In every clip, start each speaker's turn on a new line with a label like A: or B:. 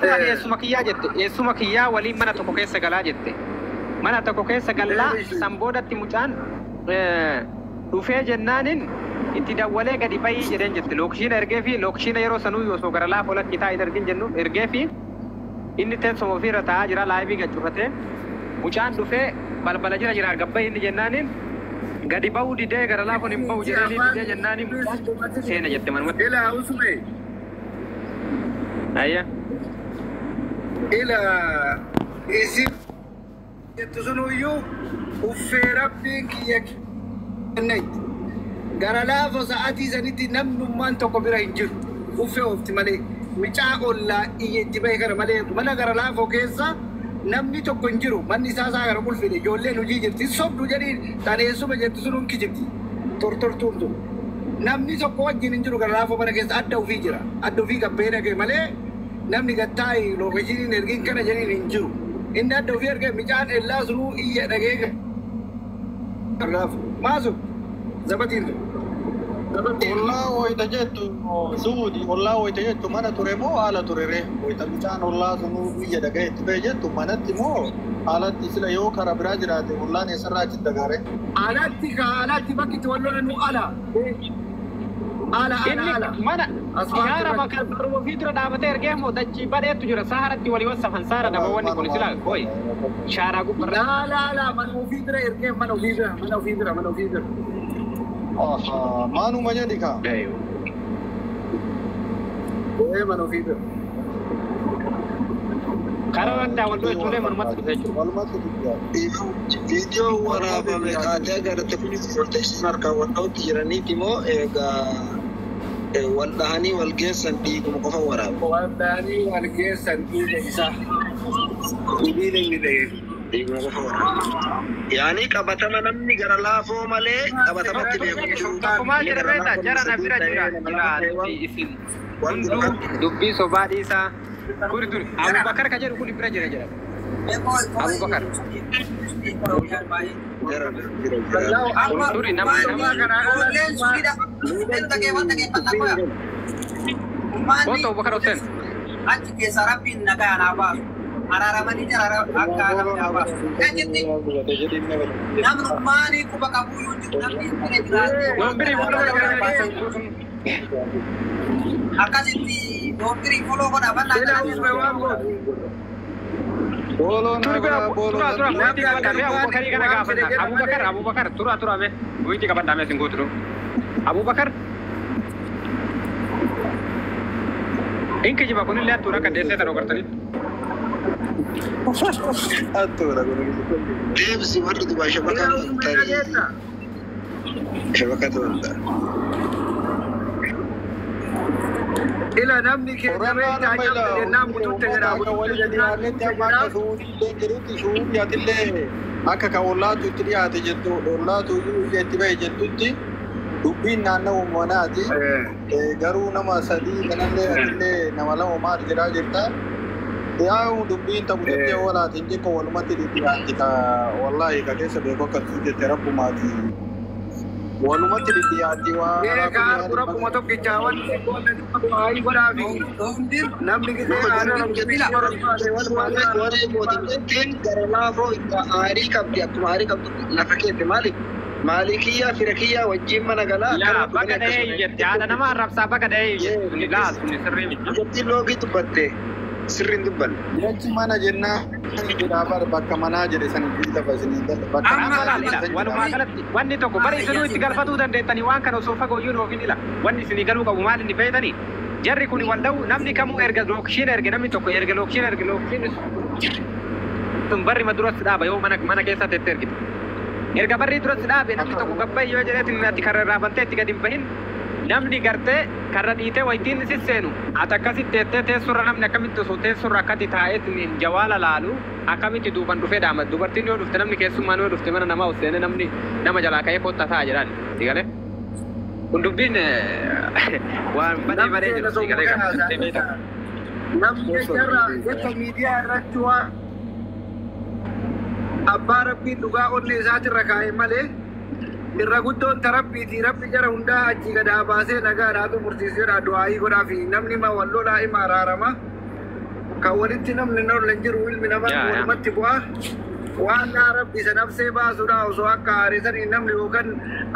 A: Kun ani eessuma kiyyaa jette. Eessuma kiyyaa waliin mana tokko keessa galaa jette. Mana tokko keessa gallaa san boodatti mucaan dhufee jennaanin itti dawwalee gadi bayii jedheen jette. Lookishiina ergee fi lookishiina yeroo sanuu osoo gara laafoo lakki taa'ee ergin jennu ergee fi inni teessuma ofiirra taa'aa jira laayivii gad cufatee mucaan dhufee balbala jira jira gabbayi inni jennaanin gadi ba'uu didee gara laafoon hin ba'u jedhanii didee jennaaniin mucaan seena jette manumatti.
B: Ila usme.
A: Ayya.
B: Ila isin jettu sunuyyuu uffee rabbiin kiyya kenneetti. Gara laafoo sa'aatii sanitti namnummaan tokko bira hin jiru. Uffee oofti malee. Micaa ollaa iyya itti bahe kana malee mana gara laafoo keessa namni tokko hin jiru. Manni isaa isaa gara qulfide. Ijoolleen hojii jirti. Sobdu jedhiin tan eessuma jettu sunuun kijibti. Tortortuun tun. Namni tokko wajjin hin jiru gara laafoo mana keessa adda ofii jira. Adda ofii gabbee dhagee malee namni gattaa'i lookeshiniin ergin kana jedhiin hin jiru. Inni adda ofii ergee micaan ellaa sunuu iyya dhagee gara laafoo. Maasu zabatiin tun.
C: Ollaa wayita jettu suudi ollaa wayita jettu mana ture moo haala ture ree? Wayita mucaan ollaa sunuu biyya dhaga'e itti ba'e jettu manatti moo haalatti sila yoo karaa biraa jiraate ollaan eessarraa achi dhagaare?
B: Alatti ka alatti bakki itti wal lolan ala. Ala ala ala.
A: Inni mana shaara bakka baruma ofii dura dhaabatee ergee moo dachii badheetu jira saaratti walii wassafan saara dhabawanni kun sila hoi shaaraa gubbarra.
B: Laa laa laa mana ofii bira ergee mana ofii bira mana ofii bira mana ofii bira.
C: Maanuma jedhi kaa.
B: Ee mana ofii bira.
A: Karaa irratti wal dho'echuulee manumatti dhufe jechuudha.
C: Walumatti dhufe.
D: Viidiyoo waraabame kaatee agarte kunis protection harkaan wal dha'utti jiraniiti moo egaa wal dhahanii wal geessan dhiiguma qofa waraaba?
B: Wal dhahanii wal geessan dhiiga isaa. Dhiigni inni dha'e.
D: Dhiiguma qofa waraaba. Yaani qabatama namni gara laafoo malee qabatamatti beeku jiru.
A: Tokko maal jedha beektaa jara na bira jira jira isin hunduu dubbii sobaa dhiisaa. Kuri turi Abubakar ka jedhu kun bira jira jedha. Abubakar.
D: Jara jira jira.
A: Turi nama nama Kottu Abubakar Hussein.
E: Achi keessa rabbiin nagaa naa baasu. Araaramanii jara akka namni haa baasu. Achitti namnummaan quba qabuu yoo jiru namni bira jiraate.
A: Dombiri fuula
E: Akkasitti doombirii foloo godha bannaa
B: Ila usme waan gootu.
C: Booloo
A: Turi
C: naa booloo
A: tura tura wiitii qabadhaa mee Abubakarii kana gaafadha. Abubakar Abubakar tura tura mee wiitii qabadhaa mee sin gootu. Abubakar. In kijiba kunillee attuudha akka deessee tan ogartanii.
C: Attuudha kun.
D: Deebisi warri Dubaay
B: Ila
D: shabakaan
B: usme
D: tarii
B: dhageessa.
D: shabaka ta'uu
B: Ila namni keessa
C: Qorannaa
B: beektaa
C: nama
B: cabde
C: ila
B: jennaan bututte jedhaa
C: akka
B: bututte
C: walitti
B: jennaan
C: dhiyaannetti
B: bututte
C: amma akka
B: jedhaa.
C: suudii jirutti suudii atillee akka ka ollaatu itti dhiyaate jettu ollaatu iyyuu itti ba'e jettutti dubbiin naanna'u manaati. Garuu nama sadii kanallee atillee nama lama maal jedhaa jirta. Yaa'u dubbiin ta'u jettee walaatiin xiqqoo walumatti dhiyaatti ka wallaahi ka keessa beeku akka tuu jette rabbumaati. Walumatti dhiyaatti waa.
B: Mee ka argu rabbuma tokkichaa wanti ayi godhaa fi namni gisee
D: Warri mootummaan gara laafoo aarii qabdi akkuma aarii qabdu lafa keette maaliif maalii kiyyaa fira kiyyaa wajjin mana galaa
A: Laa baga dhahee jette haadha nama arrabsaa baga dhahee jette suni laa suni sirrii miti.
D: Dubartiin loogii dubbatte sirriin dubbanne.
C: Jechi mana jennaa jedhaa bar bakka manaa jedhe san lafa isinii bakka
A: Amma
C: manaa
A: laal
C: jedhe
A: ila
C: san
A: walumaa galatti wanni tokko bara isinuu itti galfatuu dandeettanii waan kana osoo fagoo iyyuu nuuf hin ila wanni isinii galuu qabu maal inni beektanii jarri kun wal dha'u namni kamuu erga lookishiin erge namni tokko erga lookishiin erge lookishiin sun barri ma duratti dhaaba yoo mana mana keessa teettee ergite. Erga barrii duratti dhaabe namni tokko gabba'i yoo jedheetiin ati karra irraa bantee itti gadi hin bahin namni gartee karra dhiitee waytiin sisseenu ati akkasitti teettee teessurra namni akkamitti osoo teessurra akkatti taa'eetiin jawaala laalu akkamitti duuban dhufee dhaama dubartiin yoo dhufte namni keessummaan yoo dhufte mana namaa ol seenee namni nama jalaa ka'ee kottaa ta'a jedhaan si galee. Kun dubbiin waan badee badee jiru si galee kan beektaa.
B: Namni jecharra jecha miidiyaa irratti waan abbaa rabbiin dhugaa onnee isaatirra kaa'e malee irra guddoon ta rabbiiti rabbi jara hundaa achii gadaa baasee nagaadhaa xumursiiseedha du'aayii godhaa fi namni ma wal lolaa ima araarama. Kan walitti namni hin olle hin jiru, ilmi namaa walumatti bu'a. Waan Rabbi isa nafsee baasuudha. Osoo akka aaree sanii namni yookaan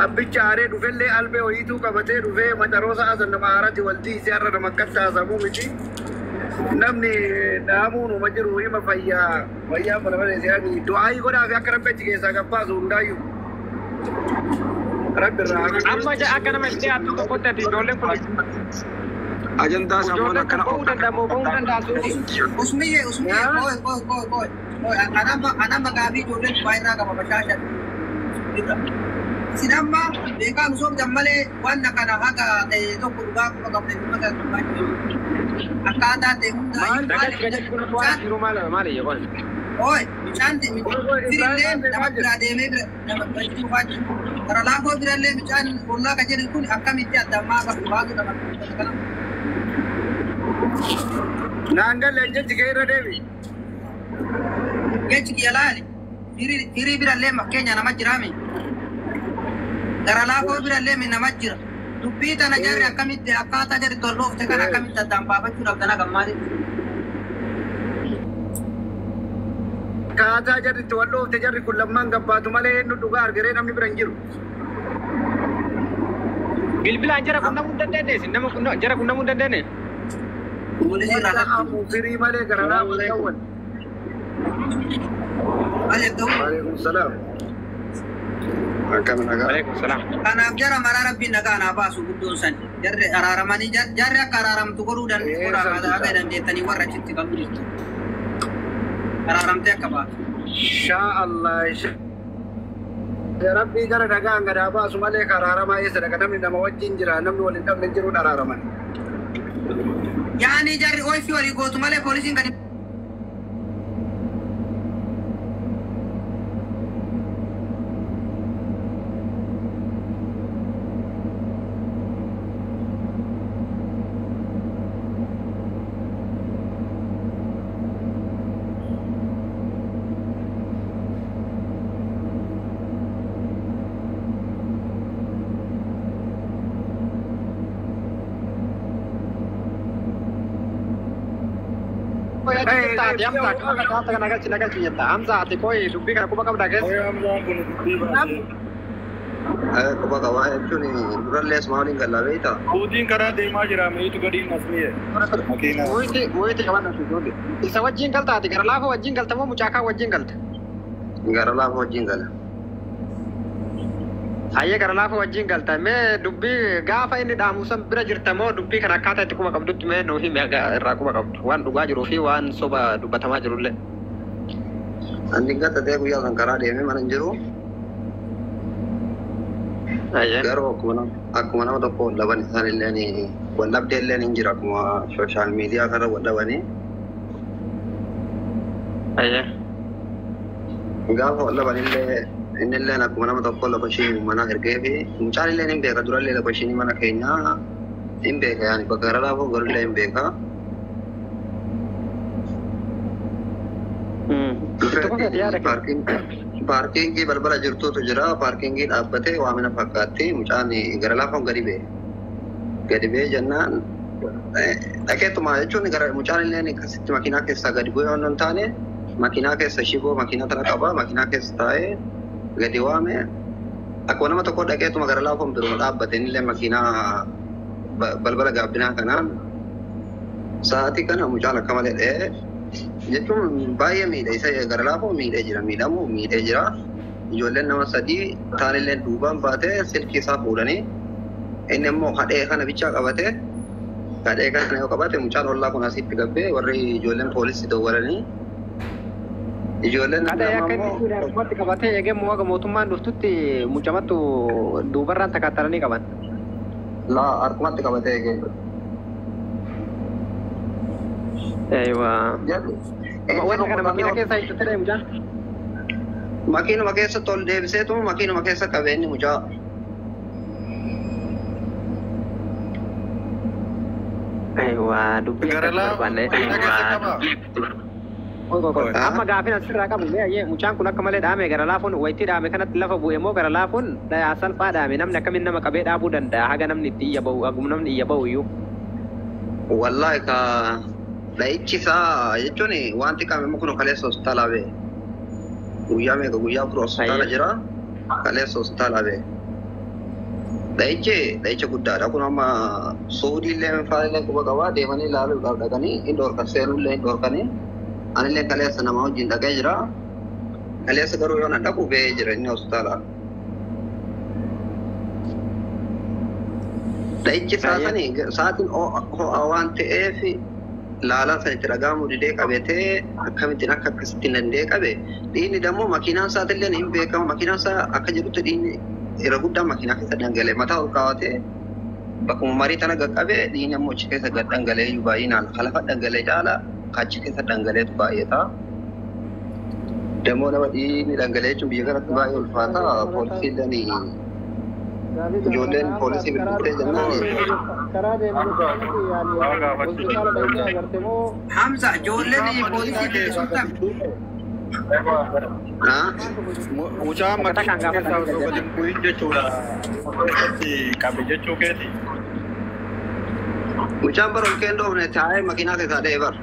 B: abbicha aaree dhufellee albee wayiituu qabatee dhufee macaroo sa'a san nama aarati waltii isii har'a nama akkas taasamuu miti. Namni dhaamuun uma jiru hima fayyaa fayyaa mana malee si'anii du'aayii godhaa fi akka Rabbi achi keessaa gabbaasu hundaayyuu. Rabbi irraa haa
A: Amma akka nama itti dhiyaattu tokkotti ati ijoolleen kun
D: Ajandaa sammuu
A: ijoolleen kun
D: akkana
A: ba'uu danda'a moo ba'uu danda'a suuti?
E: Usmiyye, Usmiyye, qoy, qoy, qoy, qoy. Qoy, anamma gaafii ijoolleen Dubaay irraa qaba bashaasha. Isin amma beekaa misoomtan malee waan kana haga ta'e tokko dhugaa quba qabne uummata Dubaay jiru. Akkaataa ta'e hundaayyuu
A: Dagachi gachi kun waan jiru maal maal qoy.
E: Oi, mucaan firillee nama biraa deemee bira nama bira dhufaa jiru. Gara laafoo birallee mucaan ollaa kan jedhu kun akkamitti addammaa qabu baatu nama kana.
B: Naan galle, jechi kee irra deebi.
E: Jechi kiyya laali. Firii birallee fakkeenya nama jiraame. Gara laafoo birallee nama jira. Dubbii tana jarri akkamitti akkaataa jarri tolloofte kan akkamitti addaan baafachuu dhabdan akka maalitti?
B: Akkaataa jarri itti wal dhoofte, jarri kun lammaan gabbaatu malee eenyu dhugaa argaree namni bira hin jiru.
A: Bilbilaan jara qunnamuu hin dandeenye isin nama jara qunnamuu hin dandeenye.
E: Poolisii irraa
B: Dha'amu firii malee gara laafoo ta'uun.
E: Maal jedhu?
B: Waalaikum salaam.
D: Akkam nagaa.
A: Alaikum salaam.
E: Kanaaf jara maraa Rabbiin nagaa naa baasu guddoon san. Jarri araaramanii jarri akka araaramtu godhuu danda'u dandeettanii warra achitti qabdu jechuudha. Araaramtee akka baatu.
B: Shaa Allah. Rabbii gara nagaan gadaa baasu malee karaaramaa eessa dhaqa? Namni nama wajjin jira, namni wal hin dhabne hin jiru araaraman.
E: Yaani jarri ooyifii walii gootu malee poolisiin gadi
A: Taate Hamza akka kana galchi nagalchi jetta. Hamza, ati qoy dubbii kana quba qabdaa keessa.
D: Quba qabaa jechuun durallee asuma waliin gallaa beektaa?
C: Suutiin karaa deemaa jira meetu gadi asmiye. Makiinaa.
A: Muyti muyti qaban ijoollee. Isa wajjin galta ati gara laafa wajjin galta moo mucaakaa wajjin galta?
D: Gara laafa wajjin gala.
A: Hayyee, gara laafa wajjin galta. Mee dubbii gaafa inni dhaamu san bira jirta moo dubbii kana akkaataa itti quba qabdutti mee nuu himi haga irraa quba qabdu. Waan dhugaa jiruu fi waan soba dubbatamaa jirullee.
D: Ani gata ta'e guyyaa san karaa deemee mana hin jiru.
A: Hayyee.
D: Garuu akkuma nama tokko wal dhaban isaan illee wal dhabdee illee hin jira, akkuma social media kana wal dhabanii.
A: Hayyee.
D: Gaafa wal dhaban illee inni illee akkuma nama tokko location mana ergee fi mucaan illee hin beeka, durallee location mana keenyaa hin beeka, yaani bakka gara laafoo garullee hin beeka.
A: Itti fufeeti yaada kee.
D: Parking balbala jirtutu jira. Parking dhaabbatee waamina fakkaatti mucaan gara laafoon gadi ba'e. Gadi ba'ee jennaan dhaqeetuma jechuun gara mucaan illee akkasitti makiinaa keessaa gadi bu'ee waan hin taane, makiinaa keessa shiboo makiinaa tana qaba, makiinaa keessa taa'ee gadi waame. Akkuma nama tokko dhaqeetuma gara laafoon biroo dhaabbate illee makiinaa balbala gaabbinaa kanaan sa'aatii kana mucaan akka malee dha'ee jechuun baay'ee miidhe isa gara laafoo miidhee jira, miidhamu miidhee jira. Ijoolleen nama sadii taanillee duubaan baatee silkii isaa fuudhanii, inni immoo hadhee kana bichaa qabatee, hadhee kana yoo qabate mucaan ollaa kun asitti gabbee warri ijoolleen poolisii dawwalanii ijoolleen
A: Hadha
D: lama
A: akka inni
D: immoo
A: fuudhee harkumatti qabatee eegee moo mootummaan dhuftutti mucamattu duubarraan takaataranii qaban.
D: Laa, harkumatti qabatee eegee.
A: Eeyywa. Wanta kana makiina keessa hiiktee ta'e mucaan.
D: Makiinuma keessatti ol deebiseetuma makiinuma keessa qabee inni mucaa.
A: Eeyywa, dubbii
C: Gara
A: akkasii
C: laafa
A: barbaanne.
C: makiinaa keessa qabaa.
A: Qoy qoy qoy. Amma gaafin asirraa qabu mee ayyee mucaan kun akka malee dhaame gara laafuun wayitii dhaame kanatti lafa bu'e moo gara laafuun salphaa dhaame? Namni akkamiin nama qabee dhaabuu danda'a haga namni itti iyya ba'u, hagum namni iyya ba'u iyyuu?
D: Wallahi ka Dha'ichi isaa jechuun wanti qaama kun kaleessa hospitaalaa ba'e. Guyyaa meeqa guyyaa 4 hospitaala jira. Kaleessa hospitaalaa ba'e. Dha'ichi dha'icha guddaadha. Kun amma suudiillee faalillee quba qabaa deemanii ilaaluudhaaf dhaqanii hin dhoorkan seenullee hin dhoorkanii. Anillee kaleessa nama wajjin dhaqee jira. Kaleessa garuu yoo na dhaqu ba'ee jira inni hospitaalaa. Dha'ichi isaa sani sa'aatiin ho'a waan ta'eef laalaan san itti dhaga'amu didee qabatee akkamittiin akka akkasitti danda'ee qabe dhiinni dammoo makiinaan isaatillee hin beekamu makiinaan isaa akka jedhutti dhiinni irra guddaan makiinaa keessa dhangala'e mataa ol kaawwatee bakkuma marii tana qaqqabe dhiinni ammoo achi keessa gad dhangala'ee iyyuu baay'inaan lafa dhangala'e caala achi keessa dhangala'eetu baay'ata. Dammoo nama dhiinni dhangala'ee jechuun biyya kanatti baay'ee ulfaata poolisiilleen ijoolleen poolisii bilbiltee jennaan.
E: Hamza ijoolleen poolisii bilbiltan.
C: Mucaan makiinaa keessaa osoo gadi hin bu'in jechuudha. Keessatti qabe jechuu keeti.
D: Mucaan bara ol keen dhoofne taa'ee makiinaa keessaa dha'ee bara.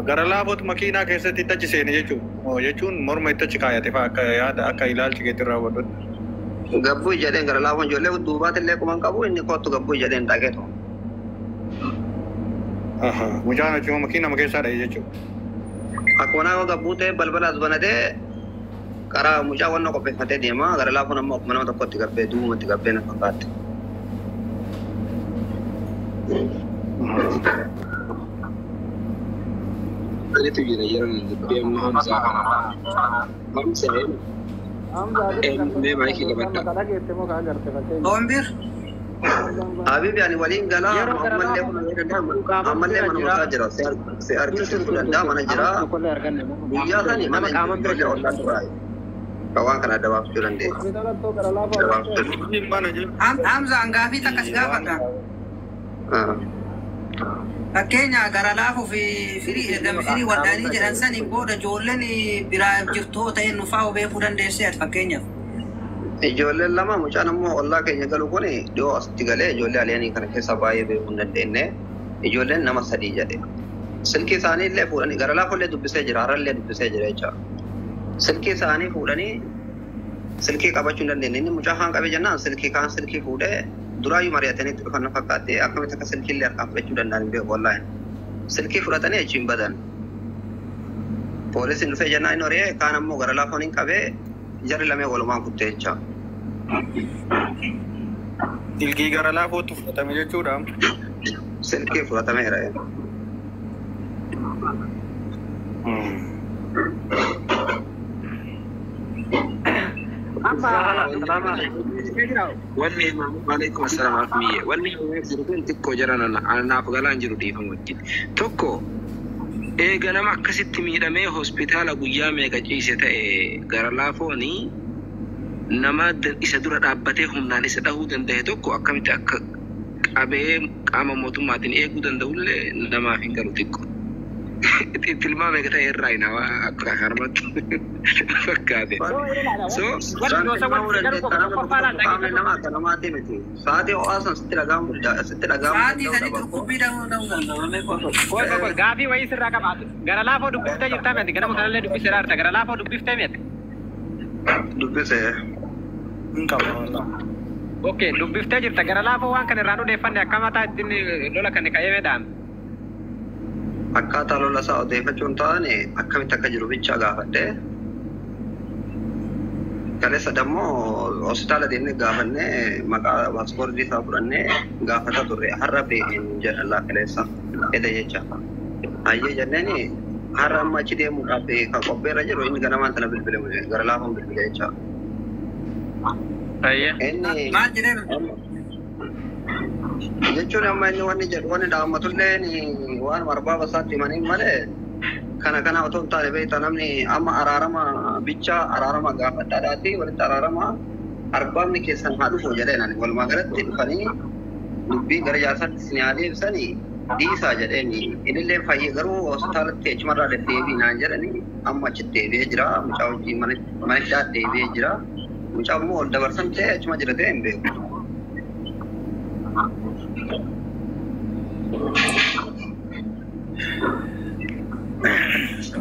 C: Gara laafotu makiinaa keessatti itti achi seene jechuudha. Jechuun morma itti achi kaayate fa'aa akka yaada akka ilaalchi keetti raawwatutti.
D: Gabbuu jedheen gara laafoon ijoollee duubaatti illee quban qabu inni kottu gabbuu jedheen dhaqeetu.
C: Mucaan achuma makiinama keessaa dha'e jechuudha.
D: Akkuma naannoo gabbuu ta'e balbala as banatee karaa mucaa wannoo qopheeffatee deema gara laafoon ammoo akkuma nama tokkotti gabbee duubumatti gabbee na fakkaatti.
F: Anitu jira yeroo dubbii amma Hamzaa kana. Hamzaa mee maayikii qabadha.
E: Doombir.
D: Habibi ani waliin galaa ammallee ammallee mana mataa jira si argisiisuu danda'a mana jira guyyaa sani mana ijoollee ollaa turaa waan kana adda baafachuu dandeenya.
E: Hamza hangaafii takka si gaafadha. Fakkeenya gara laafuu fi firii firii wal'aanii jedhan saniin booda ijoolleen biraa jirtoo ta'e nufaa beekuu dandeessee ati fakkeenyaaf.
D: Ijoolleen lama mucaan ammoo ollaa keenya galu kun dhiyoo asitti galee ijoollee aleenii kana keessaa baay'ee beekuu hin dandeenye ijoolleen nama sadii jedhe. Silkii isaanii illee fuudhanii gara laafollee dubbisee jira har'allee dubbisee jira jechuudha. Silkii isaanii fuudhanii silkii qabachuu hin dandeenye inni mucaa kaan qabee jennaan silkii kaan silkii fuudhee duraayyuu mari'atanii itti dhufan na fakkaate akkamitti akka silkii illee harkaan fudhachuu danda'an hin beeku wallaahi. Silkii fudhatanii achi hin badan. Poolisiin dhufee jennaan inni hori'ee kaan ammoo gara laafoon hin qabee jarri lamee walumaan kuttee jecha.
C: Silkii gara laafootti fudhatame jechuudha.
D: Silkii fudhatameera.
F: Wanni waalaikum assalam afmiyye. Wanni jiru kun xiqqoo jara anaaf galaan jiru dhiifama wajjin. Tokko eega nama akkasitti miidhamee hospitaala guyyaa meeqa ciise ta'e gara laafooni nama isa dura dhaabbatee humnaan isa dhahuu danda'e tokko akkamitti akka qabee qaama mootummaatiin eeguu danda'ullee namaaf hin galu xiqqoo. Tilmaama eega ta'e irraa hin hawaa akka harmatti fakkaate. So
D: Sa'aatii ho'aa san sitti dhaga'amu sitti dhaga'amu.
E: Sa'aatii sanitti dhukkubbii ta'uu danda'a.
A: Gaafii wayii sirraa qabaatu. Gara laafoo dubbiftee jirtaa miti ganama kanallee dubbisee jirta gara laafoo dubbiftee miti.
D: Dubbisee.
C: Hin qabu.
A: Okay dubbiftee jirta gara laafoo waan kana irraan odeeffanne akka mataa ittiin lola kan ka'ee meedhaan.
D: Akkaataa lola isaa odeeffachuun taane akkamitti akka jiru bichaa gaafadhee. Kaleessa dammoo hospitaala deemnee gaafannee maqaa paaspoortii isaa fudhannee gaafataa turre har'a beekeen jedhan laa kaleessa eda jecha. Hayyee jenneeni har'a amma achi deemuudhaaf kan qopheerra jiru inni ganamaan tana bilbile gara laafoon bilbile jecha. Inni
E: Maal jedheen?
D: jechuun amma inni wanni jedhu wanni dhaammatullee waan marbaaba isaatti himaniin malee kana kana otoo hin taane beektaa namni amma araarama bichaa araarama gaafadhaadhaati walitti araarama arbaabni keessan haa dhufu jedheen ani walumaa galatti dhufanii dubbii gara jaarsaatti isin haa deebisanii dhiisaa jedheeni innillee fayyee garuu hospitaalatti achumarraa deddeebii naan jedhanii amma achitti deebi'ee jira mucaa hojii mana hidhaa deebi'ee jira mucaa immoo ol dabarsan ta'e achuma jira ta'e hin beeku.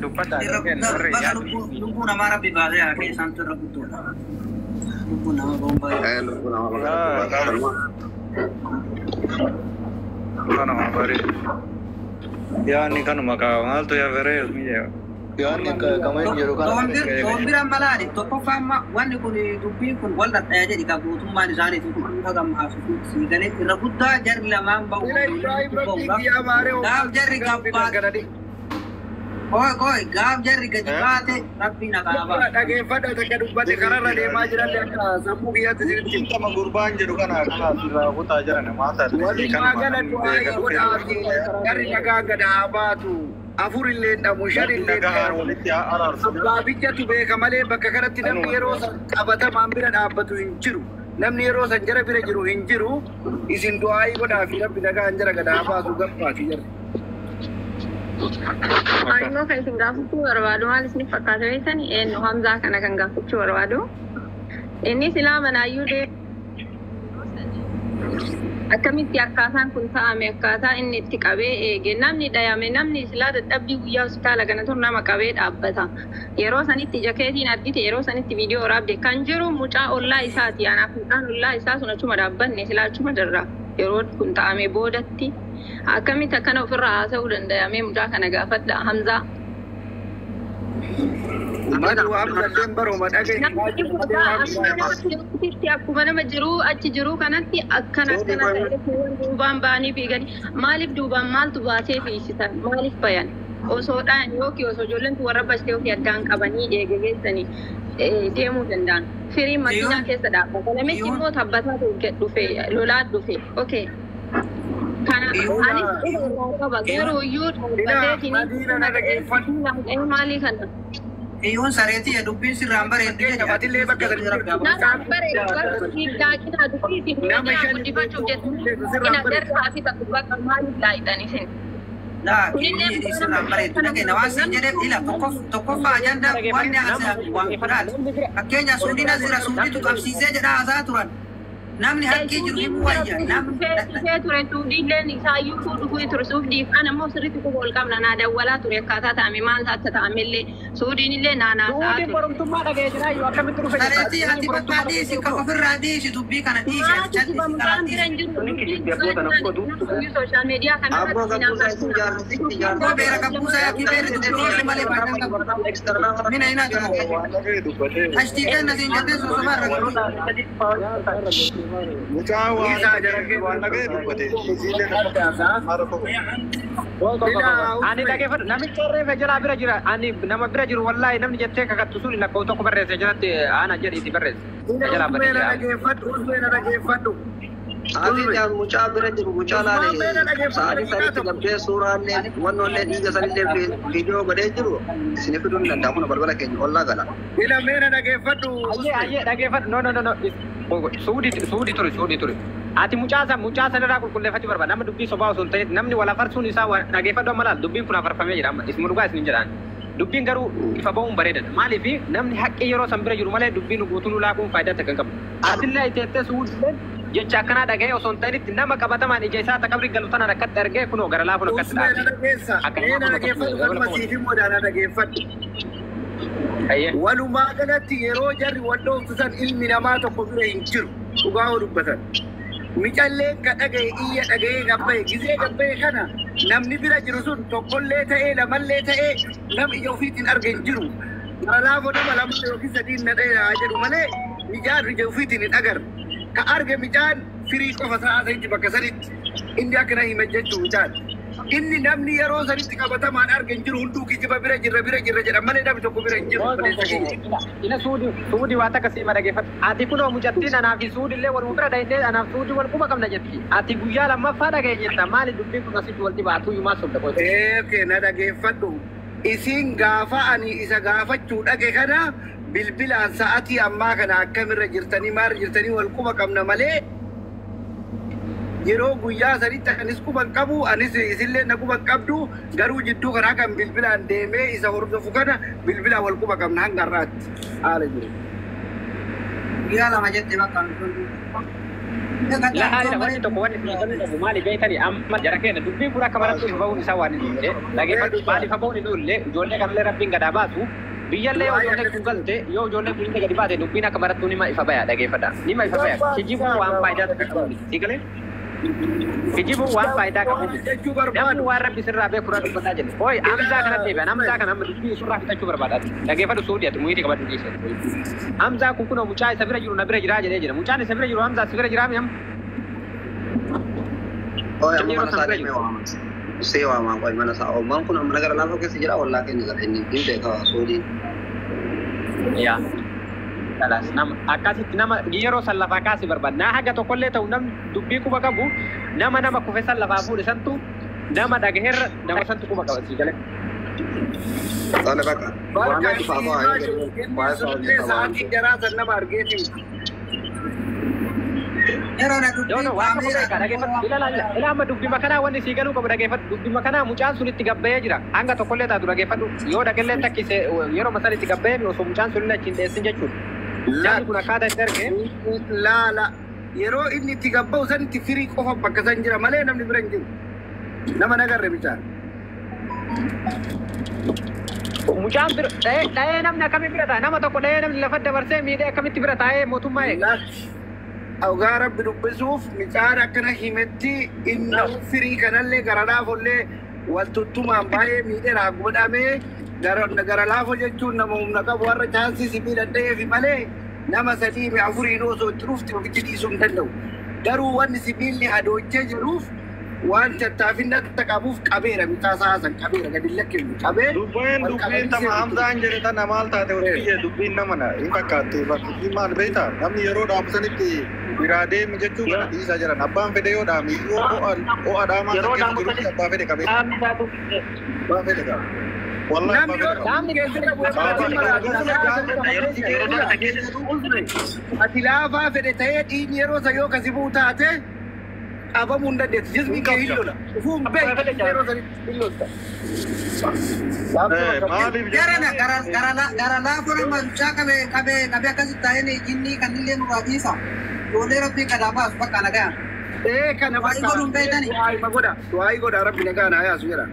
A: Dubbata warri
E: Bakka lubbuu namaa rabbi baasee haa keessaan irra guddoodha. Lubbuu namaa ba'uun baay'ee.
D: Lubbuu namaa baga.
C: Kanuma bareedu. Yaanni kanuma qaba. Maaltu yaa bareedu mi'a. Yaanni kama inni jedhu kana.
E: Doombira malaali tokkoffaa amma wanni kun dubbiin kun wal dhadhaya jedhi ka guutummaan isaaniitu hagam haasuuf siigalee irra guddaa jarri lamaan ba'u.
B: Ila Ibrahim rabbii kiyyaa maaree
E: Gaaf jarri gabbaate. Koi koi gaaf jarri gadi baate rabbiin haqaa ba'a.
B: Dhageeffadha takka dubbate kararra deemaa jirallee akka sammuu kiyyaatti isinitti hima.
C: Tama gurbaan jedhu kana kana asirraa kutaa jiran maal taate?
B: Walumaa gala du'aa godhaati jarri nagaa gad haa baatu. Afur illee dhamu shan illee
C: Nagaan
B: dhamu.
C: walitti haa araarsu.
B: Abbaa biyyatu beeka malee bakka kanatti namni yeroo san qabatamaan bira dhaabbatu hin jiru. Namni yeroo san jara bira jiru hin jiru. Isin du'aayii godhaafi rabbi nagaan jara gad haa baasu gabbaati jarri.
G: Ani immoo kan isin gaafachuu barbaadu maal isin fakkaata beektani? Eenyu Hamzaa kana kan gaafachuu barbaadu. Inni silaa manaayyuu deemu akkamitti akkaataan kun ta'ame akkaataa inni itti qabee eege namni dhayame namni silaa dadhabbii guyyaa hospitaala kana turu nama qabee dhaabbata. Yeroo sanitti jakeetiin argite yeroo sanitti viidiyoo waraabde kan jiru mucaa ollaa isaati. Anaaf mucaan ollaa isaa sun achuma dhaabbanne silaa achuma jirra. Yeroo kun ta'ame boodatti akkamitti akkana ofirraa haasa'uu danda'amee mucaa kana gaafadha Hamzaa.
B: Madu Hamzalleen baruma dhagaye.
G: Namni akkuma nama jiru achi jiru kanatti akkana akkana ta'e duubaan ba'anii fiiganii maaliif duubaan maaltu baasee fiisisan maaliif bayan osoo dhaan yookiin osoo ijoolleen tun warra bashte yookiin addaan qabanii eege geessanii deemuu danda'an. Firiin makiinaa keessa dhaabbata. Namichi immoo tabbataa dhufe lolaa dhufe. Okay. Kana anis dhufa qaba garuu iyyuu dhaabbateetiin maalii kana.
E: Iyyuun sareetii dubbiin sirraan bareeddu jedhi.
B: Atillee bakka sani jirtu.
G: Nama bareedu daakina dubbii isin miidiyaa guddifachuuf jettanii gargaa fi takka bakka maaliif laayitan isin.
E: Laa kiyyi sirraan bareeddu dhageenya waan siin jedheef ila tokkoffaa ajandaa wanni haasa'an waan biraati. Fakkeenya suudiin as jira suudiitu qabsiisee jedhaa haasaa turan. Namni haqqii jiru himuu wayya. Namni
G: Dhufee ture suudiilleen isaayyuu fuudhuu ture suufdii ana immoo sirriitti quba ol qabna naa dawwalaa ture akkaataa ta'ame maal akka ta'amellee suudiin illee naa naa ta'aa
A: Suudiin
G: ture.
A: boromtummaa dhaga'ee jira iyyuu akkamitti dhufe jetta?
E: sareetii ati bakka dhiisi ka ofirraa dhiisi dubbii kana dhiisi ati
G: Maati
E: callisii karaa
G: mucaan bira
E: dhiisi.
G: hin jiru sooshaal miidiyaa
D: Abboo
G: kanarratti
D: gabbuusaa isin jaarsitti
E: Abboo beera gabbuusaa yakki beerri dubbii dhiisi malee baay'inaan qabu. Mina hinaa jiru.
C: Waan dhagaye dubbatee.
E: Ashtii kenna siin jettee sosomaa irra gabbuusa.
C: Mucaa waan dhagaye dubbatee. Isiillee nama rakkoo.
A: Ani dhageeffadhu namicha reefa jalaa bira jira ani nama bira jiru wallaahi namni jettee kakattu sun lakkoofsa tokko barreesse jalatti ana jedhiiti barreesse. Jalaa
B: Usmeena
A: barreesse.
B: dhageeffadhu, Usmeena dhageeffadhu.
D: Ati mucaa bira jiru mucaa laale sa'aatii sanitti gabdee suuraallee wannollee dhiiga sanillee viidiyoo godhee jiru isin fiduu ni danda'a kun balbala keenya ollaa gala.
B: Ila meena dhageeffadhu.
A: Ayyee ayyee dhageeffadhu no no no no suudii suudii ture suudii ture. Ati mucaa san mucaa san irraa qulqulleeffachuu barbaada nama dubbii sobaa osoo hin ta'in namni wal afarsuun isaa dhageeffadhu amma laal dubbiin kun afarfamee jira amma isuma dhugaa isin jedhaan. Dubbiin garuu ifa ba'uun bareedaadha. Maaliif namni haqqi yeroo san bira jiru malee dubbiin guutuun laaquun faayidaa takka hin qabu. Atillee iteettee suudillee jecha akkanaa dhaga'ee osoo hin ta'initti nama qabatamaan ija isaa takabri galu tanaan akkatti argee kunoo gara laafuun akkatti
B: Usmeena
A: dhaabe.
B: dhageessa. Meena dhageeffadhu kanuma siif himuu daana dhageeffadhu.
A: Ayyee.
B: Walumaa galatti yeroo jarri wal dhooftu san ilmi namaa tokko bira hin jiru. Dhugaa hoo dubbatan. Micalleen ka dhagaye iyya dhagayee gabbaye gizee gabbaye kana namni bira jiru sun tokkollee ta'ee lamallee ta'ee nam ija ofiitiin arge hin jiru. Kanaafuu nama lama yookiin sadiin na dhahee haa jedhu malee mijaan ija ofiitiin hin agarre. Ka arge mijaan firii qofa sa'a sanitti bakka sanitti inni akkana hime jechuu mijaan. Inni namni yeroo sanitti qabatamaan arge hin jiru hunduu kijiba bira jirra bira jirra jedha malee namni tokko bira hin jiru. Obboleessa keenya.
A: Ina suudi suudi waa takka siima dhageeffadhu. Ati kunoo mucattiin anaa fi suudi illee waluma bira dhahitee anaaf suudi wal quba qabna jetti. Ati guyyaa lammaffaa dhagaye jetta maali dubbiin kun asitti wal dhibaa tuyyumaa sobda qoyta.
B: Eeke na dhageeffadhu. Isiin gaafa ani isa gaafachuu dhage kana bilbilaan sa'atii ammaa kana akkamirra jirtanii maarra jirtanii wal quba qabna malee yeroo guyyaa sanitti anis quba hin qabu anis isillee na quba hin qabdu garuu jidduu kanaa kan bilbilaan deemee isa hordofu kana bilbilaan wal quba qabna hanga har'aatti haala jiru.
E: Guyyaa lama jette bakka.
A: La haala wanni tokko wanni isin galuu qabu maali beektanii amma jara keenya dubbiin kun akka barattuu ifa bahuun isaa waan hin oolle dhageeffadhu maal ifa bahuun hin oolle ijoollee kanallee rabbiin gadaa baasu biyyallee yoo ijoollee kun galte yoo ijoollee kun gadi baate dubbiin akka barattuu nima ifa baya dhageeffadha nima ifa baya kijibuun waan faayidaa tokko qabu miti si galee kijibuun waan faayidaa qabu miti
B: Jechuu
A: namni
B: barbaadu.
A: waan rabbi sirraa beeku irraa dubbataa jedhe ooyi Hamzaa kanatti deebi'an Hamzaa kana amma dubbii surraa fixachuu barbaada dhageeffadhu suudhi ati muyitii qabadhu dhiise Hamzaa kun kunoo mucaa isa bira jiru na bira jiraa jedhee jira mucaan isa bira jiru Hamzaa si bira jiraa mi amma
D: Oye, amma
A: yeroo
D: mana
A: san
D: isaa
A: bira
D: deemee
A: jiru
D: waama. See waama qoy mana isaa. Oommaan kun amma gara lafa keessa jira wallaa keenya gara inni hin beeka suudiin.
A: Yaa. Kalaas nama akkasitti nama yeroo san lafaa kaasee barbaada. Naa haga tokkollee ta'u namni dubbii quba qabu nama nama kufe san lafaa fuudhe santu nama dhagaheerra nama santu quba qaba sii galee.
D: Tole bakka.
B: Barka
D: Waamee dhufaa
B: inni
D: ba'a
B: himaa
D: yoo
B: jiru
D: jedhu
B: inni
D: waa'ee isaa
B: sunillee
D: hojjeta waan
B: sa'aatii jaraa san nama argeeti.
E: Yeroo na
A: Yoo
E: dubbii
A: no waan tokko
E: waameera.
A: beekaa dhageeffadhu ila laala ila amma dubbii makanaa wanni sii galuu qabu dhageeffadhu dubbii makanaa mucaan sun itti gabbayee jira hanga tokkollee taatu dhageeffadhu yoo dhaqellee takkise yeroo masan itti gabbayee osoo mucaan sun illee achiin dheessin jechuudha. Namni kun akkaataa itti argee
B: Laala yeroo inni itti gabba'u sanitti firii qofa bakka san jira malee namni bira hin jiru. Nama nagarre bichaan.
A: Mucaan bira dha'ee dha'ee namni akkamii bira taa'e nama tokko dha'ee namni lafa dabarsee miidhee akkamitti bira taa'ee mootummaa eega.
B: Lakki dhugaa rabbi dubbisuuf mucaan akkana himetti inni firii kanallee gara laafollee wal tuttumaan baay'ee miidheera godhamee gara laafo jechuun nama humna qabu warra chaansii sibiila dha'eefi malee nama sadii mi afuriin osoo itti dhufte ofitti dhiisuu hin danda'u. Garuu wanni sibiilli hadoochee jiruuf waan tattaafinna qabuuf qabeera mucaa isaa san qabeera gadi lakkifnu qabee
C: Dubbiin
B: wal
C: dubbiin
B: qabanii
C: tama
B: seenu ture.
C: Hamzaan jedhe tana maal taate biyya dubbiin nama na hin fakkaattu dubbiin maal beektaa namni yeroo dhaamu sanitti biraa deemu jechuu kana dhiisaa jiran abbaan fedhe yoo dhaame yoo ho'a dhaamaa san
H: Yeroo
C: keessa
H: dhaamu
C: jirutti
H: sanitti
C: abbaa fedhe qabee
H: dhaabni isaatu
C: abbaa fedhe qaba. Wallahi abbaa
B: Namni
C: fedhe
B: yoo
C: qaba.
A: Dhaabni
B: keessa qabu
C: Abbaa
B: ati
C: fedhe
B: laafaa
C: qaba.
B: Ati laafaa fedhe ta'ee dhiigni yeroo san yoo kasi bu'u taate qabamuu hin dandeessu. Jismi kee hin lola. Ufuu hin beektu yeroo sanitti hin lolta.
C: Maaliif
E: Gara na
C: jennaan
E: gara gara gara laafoo nama mucaa qabee qabee qabee akkasitti taa'ee jinni kanillee nurraa dhiisa. Ijoollee rabbii gadaa baasu bakka nagaan.
B: Ee kana
E: Waa'ee
B: bakka
E: godhuun beektani.
B: du'aa godha. Du'aa godha rabbi nagaa naa yaasu jedha.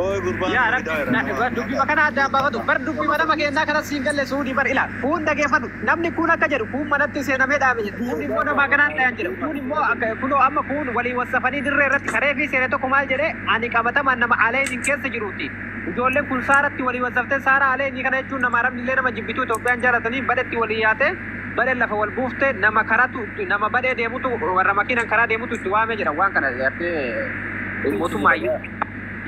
C: Ooy gurbaan
A: Yaa
C: kun
A: rabbi
C: fidaa jira nama.
A: dubbii kana addaan baafatu bar dubbii nama kennaa kana siin galle suudii bar ilaal kun dhageeffatu namni kun akka jedhu kun manatti seenamee dhaame jedhu kun immoo nama kanaan dhayan jedhu kun immoo akka kunoo amma kun walii wasafanii dirree irratti karee fi seene tokko maal jedhee ani qabatamaan nama aleen keessa jiruuti. Ijoolleen kun saaratti walii wasaftee saara aleen kana jechuun nama arabni illee nama jibbituu Itoophiyaan jaalatanii badhetti walii yaate badhee lafa wal buufte nama karatu nama badhee deemutu warra makiinan karaa deemutu itti waamee jira waan kana gartee mootummaayyuu.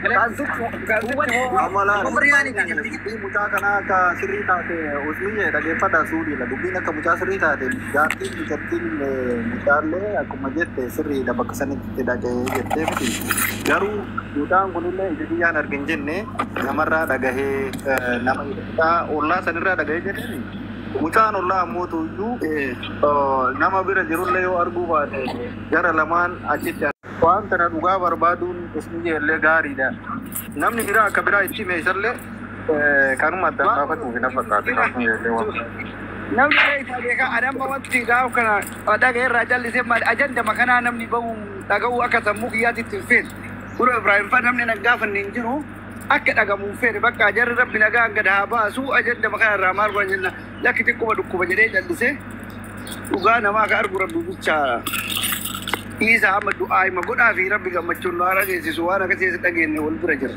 B: Kan sitti
C: Amma laala
E: Umriyaan itti jirti.
C: dubbiin mucaa kanaa akka sirrii taate Usmiyye dhageeffadha suudhiidha. Dubbiin akka mucaa sirrii taate jaartiin mucattiin mucaallee akkuma jette sirriidha bakka sanitti dhaga'ee jettee miti. Garuu mucaan kunillee ija kiyyaan argin jenne namarraa dhagahee nama mucaa ollaa sanirraa dhagahee jedheen mucaan ollaa ammoo iyyuu nama bira jirullee yoo arguu baate gara lamaan achitti waan kana dhugaa barbaaduun Usmiyye illee gaariidha. Namni biraa akka biraa itti hime isallee kanuma addaan baafatuuf hin fakkaate.
B: Namni beektaa beekaa adamma wanti gaaf kana dhaga irraa jallisee maal ajandama kanaa namni bahu dhaga'uu akka sammuu kiyyaatti itti hin feene. Kun Ibrahim fa namni na gaafanne hin jiru akka dhagamu hin feene bakka jarri rabbi nagaa hanga haa baasu ajandama kana irraa maal godhan jenna lakki xiqquma dhukkuba jedhee jallisee dhugaa namaa ka argu rabbi bichaa dhiisa amma du'aa hima godhaa fi rabbi gammachuun nu haa dhageessisu waan akkasii dhageenye wal bira jira.